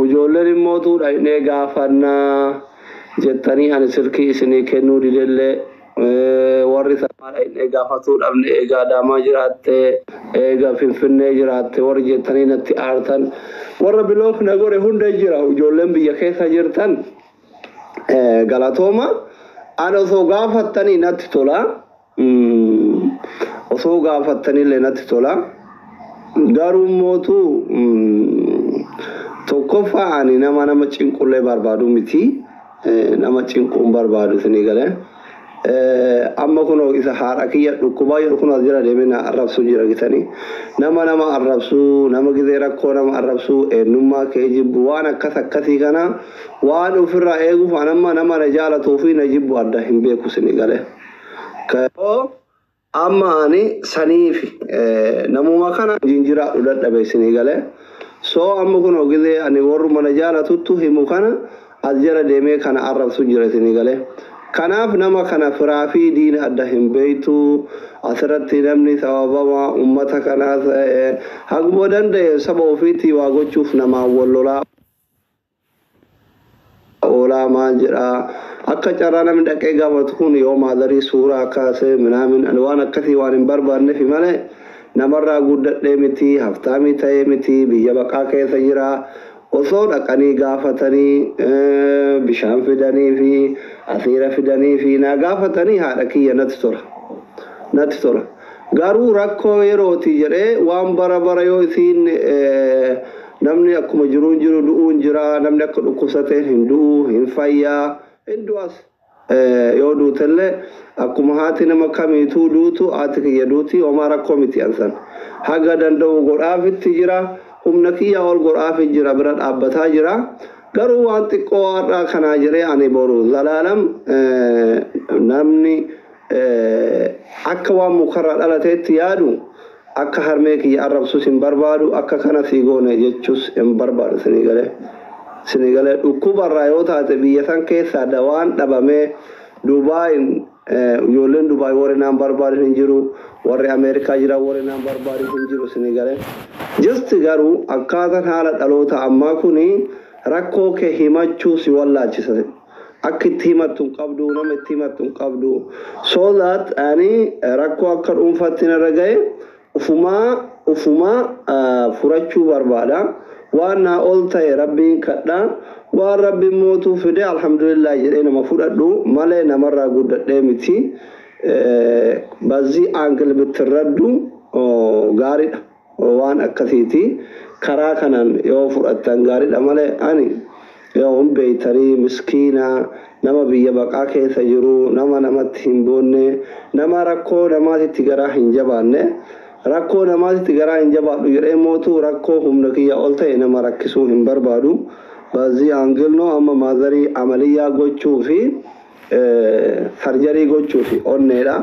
Ijoolleen immoo dhaqnee gaafannaa jettanii ani silkii isinii kennuu didellee, warri samaa dhaqnee gaafatuu dhabne, eegaa Adaamaa jiraatte, eega Finfinnee jiraatte warri jettanii natti aartan, warra block na godhe hunda jira. Ijoolleen biyya keessa jirtan galatooma. Ani osoo gaafattanii natti tola. Osoo gaafattanillee natti tola. Garuu mootu tokkoffaa ani nama cinqullee barbaadu miti. Nama cinquun barbaadu, isinii galee. Amma kunoo isa haadha kiyya dhukkubaa jedhu kun as jala deemee na arrabsuu jira gitanii. Nama arrabsuu, nama gizee rakkoo nama arrabsuu, eenyummaa kee jibbu, waan akkas akkasii kana waan ofirraa eeguuf an amma nama na jaalatuu fi na jibbu adda hin beeku, isinii galee. Amma ani saniif namuma kana jinjiraadhu dadhabe, isinii galee. So amma kun gizee ani warruma na jaalatuttu himu kana as jala deemee kana arrabsu jira, isinii galee. Kanaaf nama kana firaa fi diina adda hin beektu. Asirratti namni sababama uummata kanaas haguma danda'e saba ofiitti waa gochuuf namaan wal lolaa oolaa maal jedhaa, akka carraa namni dhaqee gaafatu kun yoo maadarii suuraa kaasee minaamin, ani waan akkasii waan hin barbaanneef malee namarraa guddadhee miti, haftaamii ta'ee miti, biyya baqaa keessa jira. Osoo dhaqanii gaafatanii, bishaan fidanii fi asiira fidanii fi naa gaafatanii haadha kiyya natti tola. Natti tola. Garuu rakkoo yerooti jedhee waan bara bara yoo isiin, namni akkuma jiruun jiru du'uun jira, namni akka dhukkubsateen hin du'u, hin fayyaa, hin du'as. Yoo duutellee akkuma haati nama kamiituu duutu haati kiyya duuti, homaa rakkoo miti ansan. Haga danda'u godhaafitti jira, humna kiyya ol godhaafi jira, bira dhaabbataa jira. Garuu waan xiqqoo har'aa kanaa jedhee ani boru zalaalam namni akka waan mukarraa dhalateetti yaadu akka harmee kiyya arrabsus hin barbaadu, akka kana sii goone jechuus hin barbaadu, sinii galee. Sinii galee, dhukkubarraa yoo taate biyya san keessaa dawaan dhabamee Dubaayin, ijoolleen Dubaay warri naan barbaadan hin jiru, warri Ameerikaa jiran warri naan barbaadan hin jiru, sinii galee. Just garuu akkaataan haala dhaloota ammaa kuni rakkoo kee himachuu si wallaachisa. Akka itti himattu hin qabdu, nama itti himattu hin qabdu. So that ani rakkoo akka dhuunfaatti narra gahe ufumaa furachuu barbaada. Waan naa ol ta'e Rabbiin kadha. Waan Rabbiin mootuu fide alhamdulillah jedhee nama fudhadhu malee namarraa guddadhee miti. በዚህ angle ብትረዱ gaariidha. Waan akkasiiti. Karaa kanaan yoo fudhattan gaariidha malee ani yoo hin beeytanii miskiina, nama biyya baqaa keessa jiru, nama namatti hin boonne, nama rakkoo namaatitti garaa hin jabaanne, rakkoo namaatitti garaa hin jabaadhu jedhee mootuu rakkoo humna kiyya ol ta'e nama rakkisuu hin barbaadu. በዚህ angle ነው amma maazarii amaliyyaa gochuu fi surgery gochuu fi onneedha.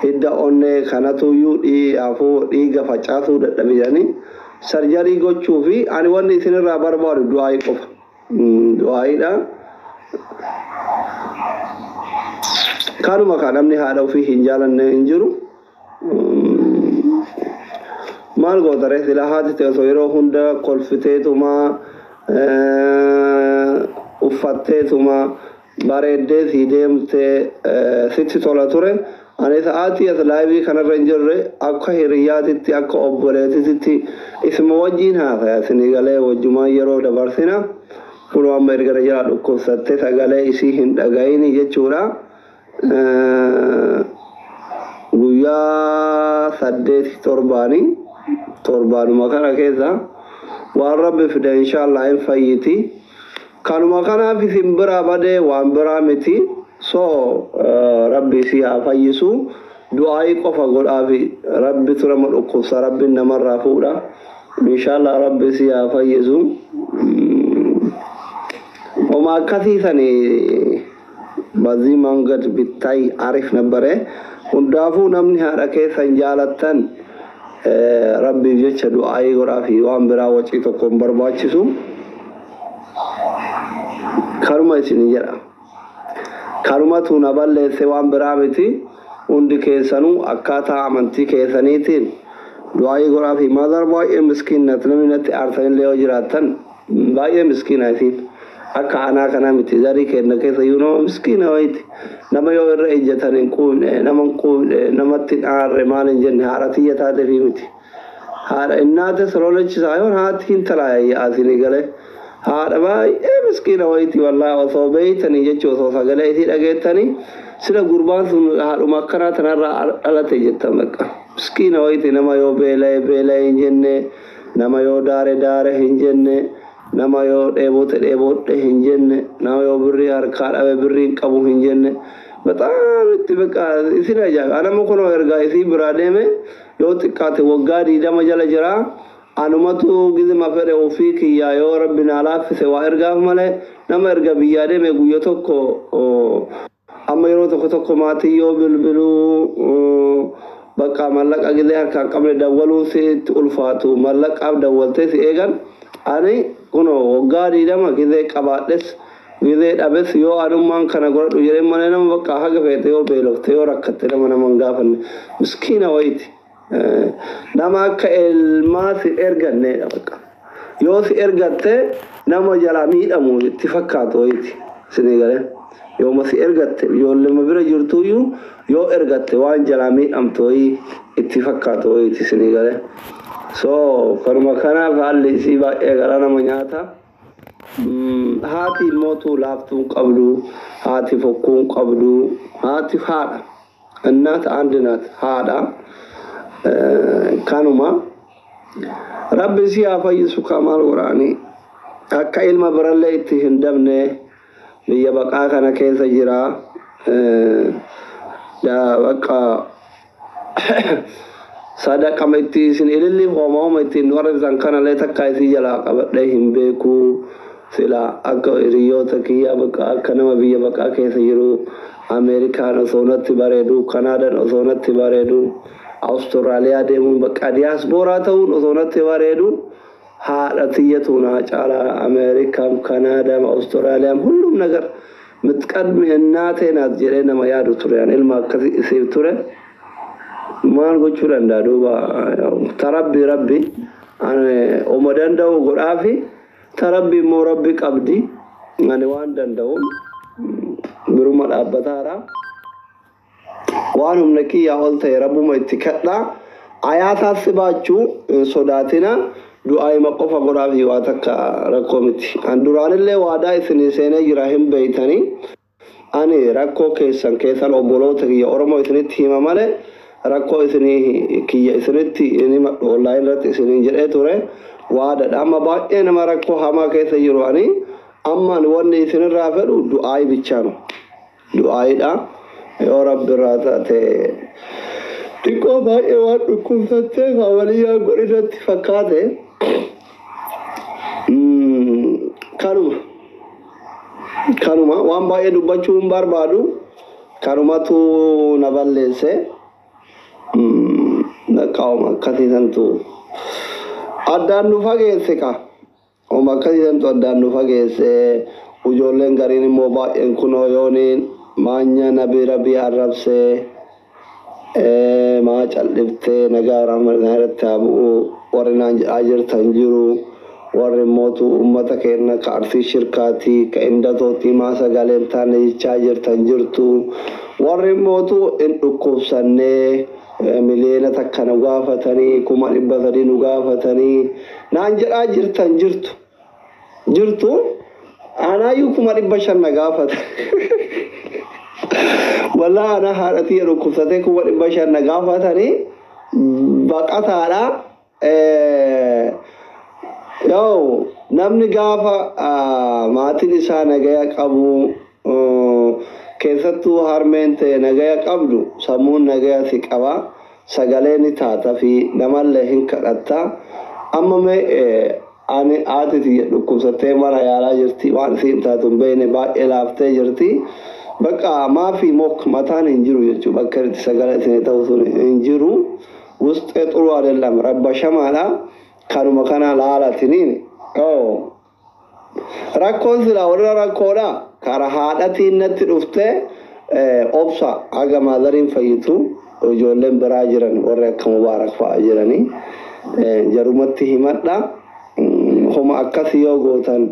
Hidda onnee kanatuyyuu dhiyaafuu dhiiga facaasuu dadhabe jedhanii surgery gochuu fi ani wanni isinirraa barbaadu du'aayii qofa. Du'aayiidha. Kanuma kan namni haadha ofii hin jaalanne hin jiru. Maal goota ree, silaa haati ta'e osoo yeroo hunda kolfiteetuma, uffatteetuma, bareeddee sii deemtee sitti tola ture. Ani sa'aatii as live kanarra hin jirre akka hiriyyaatitti, akka obboleettitti isuma wajjiin haasaya, isinii galee, wajjumaan yeroo dabarsina. Kun amma erga jala dhukkubsattee sagalee isii hin dhagayini jechuudha. Guyyaa 8 torbaanii torbaanuma kana keessa waan Rabbi fide inshaallah hin fayyiti. Kanuma kanaaf isin biraa badee, waan biraa miti. So Rabbi isii haa fayyisu. Du'aayii qofa godhaafi, Rabbitu nama dhukkubsa, Rabbiin namarraa fuudha. Inshaallah Rabbi isii haa fayyisu. Homa akkasiisanii በዚህ መንገድ ቢታይ አሪፍ ነበረ። Hundaafuu namni haadha keessan jaalattan Rabbiif jecha du'aayii godhaafi, waan biraa wacii tokko hin barbaachisu. Kanuma isin jedha. Kanumatu na balleesse, waan biraa miti. Hundi keessanuu akkaataa amantii keessaniitiin Du'aayii godhaa fi maazar baay'ee miskiinat namni natti aartanillee yoo jiraattan baay'ee miskiina isiin. Akka anaa kanaa miti zarii kenna keessa iyyuu nama miskiina wayiiti. Nama yoo irra ejjatan hin quufne nama hin quufne namatti hin aarre maal hin jenne haadha tiyya taatee fi miti. Haadha innaate sololechisaa yoon haati hin talaayayya asinii galee. Haadha baay'ee miskiina wayiiti wallaahi osoo beeytanii jechuu osoo sagalee isii dhageettanii sila gurbaan sun haadhuma akkanaa tanarraa dhalate jettan bakka. Miskiina wayiiti nama yoo beela'e beela'e hin jenne nama yoo daare daare hin jenne nama yoo dheebote dheebodhe hin jenne nama yoo birrii harkaa dhabe birrii hin qabu hin jenne በጣም itti bakka isin ajaa'iba. Anama kunoo ergaa isii biraa deeme yoo xiqqaate waggaa 20 jala jira. Anumatu gizima fedhe ofii kiyyaa yoo rabbi naa laaffise waa ergaaf malee nama erga biyyaa deeme guyya tokko amma yeroo tokko tokko maatii yoo bilbiluu bakka mallaqa gizee harkaan qabne dawwaluun sitti ulfaatu mallaqaaf dawwaltee si eegan ani kunoo waggaa 20 gizee qabaadhes gizee dhabes yoo anummaan kana godhadhu jedhee malee nama bakka haga feete yoo beelofte yoo rakkatte nama nama hin gaafanne miskiina wayiiti. Nama akka elmaa si erganneedha bakka. Yoo si ergatte nama jalaa miidhamu itti fakkaatu wayiiti. Isinii galee. Yooma si ergatte ijoollema bira jirtuyyuu yoo ergatte waan jalaa miidhamtu wayii itti fakkaatu wayiiti isinii galee. So kanuma kanaaf haalli isii baay'ee garaa nama nyaata. Haati immootu laaftuu hin qabdu, haati fokkuu hin qabdu, haati haadha. እናት አንድ ናት haadha. Kanuma rabbi si haa fayyisu kamaal godhaanii akka ilma birallee itti hin dabne biyya baqaa kana keessa jira. Bakka sadaqama itti isin ililliif hooma ittiin nu arrabsan kanallee takka isii jalaa qabadhee hin beeku. Sila akka hiriyoota kiyyaa bakka akka nama biyya baqaa keessa jiru Ameerikaan osoo natti bareedu, Kanaadaan osoo natti bareedu, Awustiraaliyaa deemuun bakka diyaaspooraa ta'uun osoo natti bareedu haadha tiyyatu naa caalaa Ameerikaam, Kanaadaam, Awustiraaliyaam ሁሉም ነገር ምትቀድም እናቴ ናት jedhee nama yaadu ture. Ani ilma akkasii isiif ture. Maal gochuu danda'a duuba tarabbi rabbi ani oma danda'u godhaafi tarabbi immoo rabbi qabdi ani waan danda'uun biruma dhaabbataadha. Waan humna kiyyaa ol ta'e rabbuma itti kadhaa ayaataas baachuu hin sodaatina du'aayima qofa godhaafi waa takka rakkoo miti. An duraanillee waadaa isinii seenee jira hin beeytanii ani rakkoo keessan keessan obboloota kiyya Oromoo isinitti hima malee rakkoo isinii kiyya isinitti hin himadhu onlaayin irratti isiniin jedhee ture waadadha. Amma baay'ee nama rakkoo hamaa keessa jiru ani amma ani wanni isinirraa fedhu du'aayi bichaanu du'aayidha. Yoo rabbi irraa taate xiqqoo baay'ee waan dhukkubsatteef amaliyyaa godhinatti fakkaate kanuma kanuma waan baay'ee dubbachuu hin barbaadu kanumatu na balleesse. Qaama akkasiisantu addaan nu fageesse ka oma akkasiisantu addaan nu fageesse. Ijoolleen gariin immoo baay'een kunoo yooniin maanya nabi rabbii arrabsee maa cal'iftee nagaa rahmanaa irratti haa bu'u warri naan jedhaa jirtan jiru. Warri mootu uummata keenya ka arsii shirkaatii ka indatootii maa sagalee hin taane jechaa jirtan jirtu. Warri mootu hin dhukkubsannee miliyoona takka nu gaafatanii 300,000 nu gaafatanii naan jedhaa jirtan jirtu. Jirtu anaayyuu 500,000 na gaafatan. Wallaahi ana haadha tiyya dhukkubsatee 500,000 na gaafatanii baqataadha. Yoo namni gaafa maatiin isaa nagaya qabu keessattuu harmeen ta'e nagaya qabdu sammuun nagaya si qaba sagalee ni taata fi namallee hin kadhatta. Amma mee ani haati tiyya dhukkubsattee mana yaalaa jirti waan isiin taatu hin beekne baay'ee laaftee jirti. Bakka maafi mok mataan hin jiru jechuudha bakka itti sagalee isin ta'u sun hin jiru. Wusxee xuruu አይደለም rabbashamaadha. Kanuma kana laalatiniin rakkoon silaa warra rakkoodha kara haadhatiin natti dhufte obsa haga maadariin fayyitu Ijoolleen biraa jiran warri akka Mubaarak fa'aa jiranii jarumatti himadha. Homa akkasii yoo gootan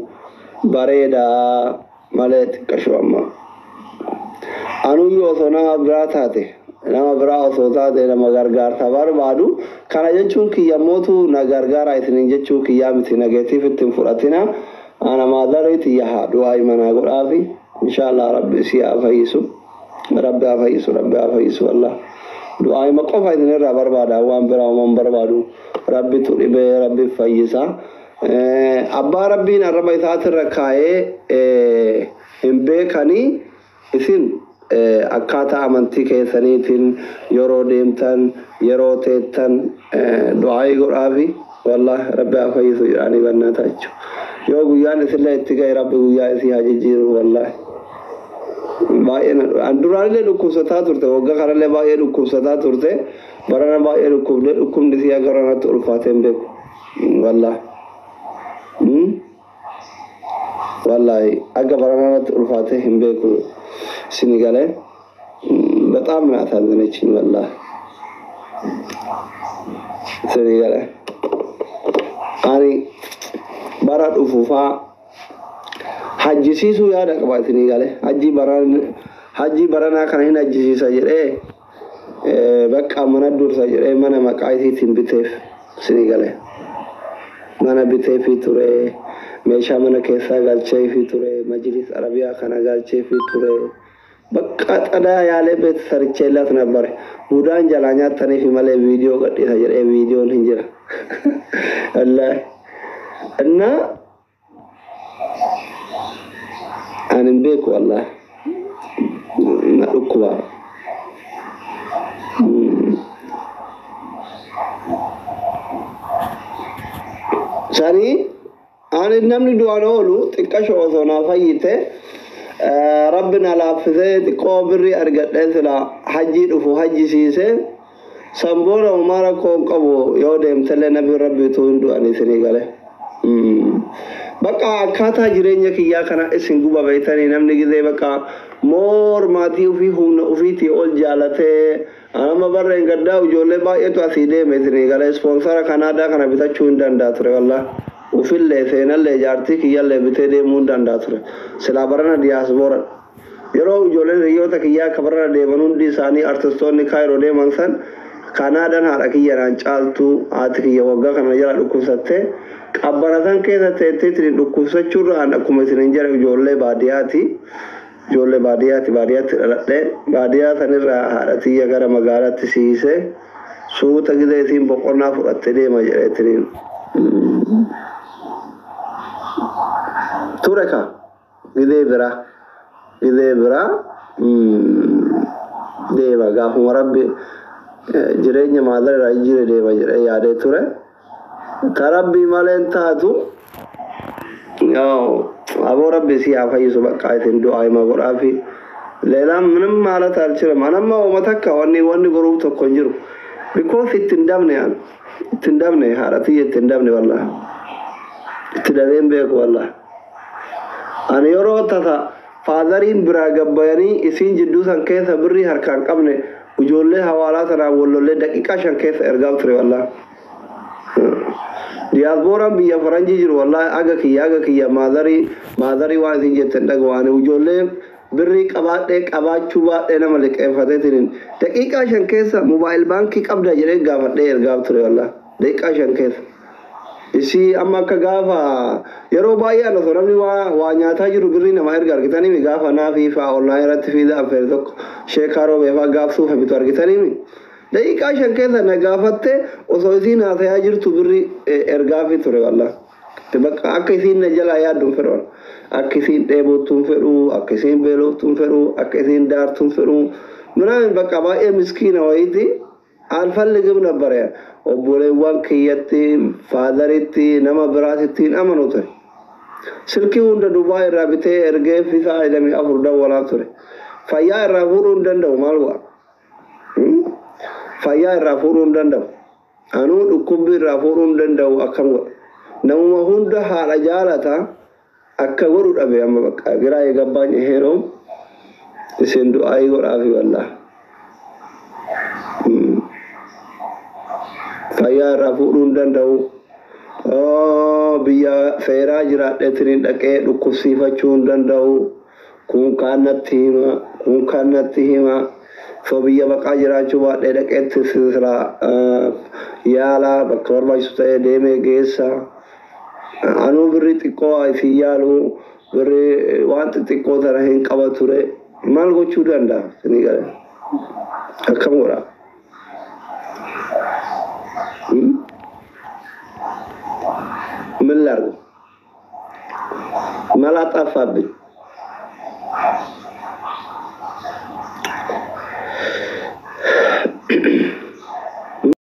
bareedaa malee xiqqashu amma. Anuyyuu osoo nama biraa taate, nama biraa osoo taate, nama gargaarsa barbaadu kana jechuun kiyyammootu na gargaara isiniin jechuu kiyyaa miti, negative ittiin fudhatina. Ana maadarii tiyya haa du'aa himanaa godhaafi. Inshaallah Rabbi si haa fayyisu, Rabbi haa fayyisu, Rabbi haa fayyisu. Wallah du'aa hima qofa isinirraa barbaada, waan biraa homan barbaadu. Rabbitu dhibee, Rabbi fayyisa. Abbaa Rabbiin arraba isaatirra kaayee hin beekanii. Isin akkaataa amantii keessaniitiin yeroo deemtan, yeroo teettan du'aayii godhaafi. Wallah Rabbi haa fayyisu jedhanii bannaata jechuudha. Yoo guyyaan isillee itti ga'e, Rabbi guyyaa isii haa jijjiiru. Wallahi baay'ee duraanillee dhukkubsataa turte, waggaa kanallee baay'ee dhukkubsataa turte, barana baay'ee dhukkubde. Dhukkubni isii akka baranatti ulfaatee hin beeku. Wallahi wallahi akka baranatti ulfaatee hin beeku. Isini galee በጣም ነው ያሳዘነችኝ። ወላሂ isini galee ani bara dhufufaa hajjisiisuu yaada qaba. Isinii galee hajjii baranaa kana hin hajjisiisa jedhee, bakka mana dursa jedhee mana maqaa isiitiin biteef. Isinii galee mana biteefii ture, meeshaa mana keessaa galcheefii ture, majlis arabiyaa kana galcheefii ture. Bakka xadaa yaalee beet sarcheellas ነበር. Budaan jalaa nyaattaniif malee viidiyoo gadhiisa jedhee viidiyoon hin jira. Wallaahi እና ani hin beeku, wallahi na dhukkuba. Sanii ani namni du'aan oolu xiqqasho osoo naa fayyite, Rabbi na laaffisee xiqqoo birrii argadhee sila hajjii dhufu hajjisiise. San booda homaa rakkoo hin qabu. Yoo deemtellee nabi Rabbiitu hin du'an. Isinii gale. Bakka akkaataa jireenya kiyyaa kana isin guba beektanii, namni gizee bakka moor maatii ofii humna ofiitii ol jaalatee. Anama barreen gaddaa ijoollee baay'eetu asii deeme. Isinii galee sponsor Kanaadaa kana bitachuu hin danda'a ture. Wallah ufillee seenallee jaartii kiyyallee bitee deemuu hin danda'a ture silaa barana diyaasboora. Yeroo ijoolleen hiriyoota kiyyaa akka barana deeman hundi isaanii artistoonni Kaayiroo deeman san, Kanaadaan haadha kiyya naan caaltu. Haati kiyya waggaa kana jala dhukkubsattee qabbana san keessa teetteetiin dhukkubsachuurraan akkuma isin jedhe ijoollee baadiyyaati. Ijoollee baadiyyaati, baadiyyaatti dhaladhee baadiyyaa sanirraa haadha tiyya gara magaalaatti siisee suuta gizee isiin boqonnaa fudhattee deema jedheetiniin. Ture ka gizee biraa deema gaafuma Rabbi jireenya maalarraa jijjiire deema jedhee yaadee ture. Ta Rabbii malee hin taatu. Aboo Rabbi si haa fayyisu. Bakka isin du'aa hima godhaafi. ሌላ ምንም ማለት አልችልም። Anamma oma takka wanni goruuf tokko hin jiru. Because itti hin dabne, an itti hin dabne, haadha tiyya itti hin dabne, wallahi itti dabeen beeku. Wallahi ani yeroo tasa faadariin biraa gabbayanii isiin jidduu san keessa birrii harkaan qabne ijoollee hawaalaa sanaan wallollee daqiiqaa 5 keessa ergaa ture. Wallahi diyaasbooraan biyya faranjii jiru, wallahi aga kiyya maadarii waan isin jettan dhaga'u. Ijoollee birrii qabaadhee qabaachuu baadhee nama liqeeffateetiin daqiiqaa 5 keessa mobile baankii qabda jedhee gaafadhee ergaa ture. Wallahi daqiiqaa 5 keessa. Isii amma akka gaafa yeroo baay'ee osoo namni waa nyaataa jiru birrii nama erga argitanii, gaafa naafii fa'aa online irratti fiida affeere tokko sheekaa roobee fa'aa gaafsuuf bitu argitanii, daqiiqaa 5 keessa na gaafatte osoo isiin haasayaa jirtu birrii ergaafii ture. Wallahi bakka akka isiin na jalaa yaaddu hin fedhu, akka isiin dheebottu hin fedhu, akka isiin beeloftu hin fedhu, akka isiin daartu hin fedhu. ምናምን በቃ baay'ee miskiina wayiiti አልፈልግም ነበር። Obboleewwan kiyyatti, faadaritti, nama biraatitti hin amanu ture. Silkii hunda Dubaa irraa bitee ergee fisaa 24 dawwalaa ture. Fayyaa irraa fuudhuu hin danda'u. Maal godha? Fayyaa irraa fuudhuu hin danda'u. Anuu dhukkubbii irraa fuudhuu hin danda'u. Akkam godha? Namuma hunda haadha jaalata akka godhu dhabe. Amma bakka giraa eegabbaan heeroo isin du'aayii godhaafi. Wallaa Fayyaa irraa fuudhuu hin danda'u. Biyya feeraa jiraadheetiin dhaqee dhukkubsiifachuu hin danda'u. Kun kaan natti hima, kun kaan natti hima. So biyya baqaa jiraachuu baadhee dhaqeetti silaa yaalaa bakka barbaachisu ta'ee deemee geessa. Anuu birrii xiqqoo isin yaalu, birrii waan xixiqqoo tana hin qaba ture. Maal gochuu danda'a isinii galee? Akkam godha? ምን ላድርግ? መላ ጠፋብኝ።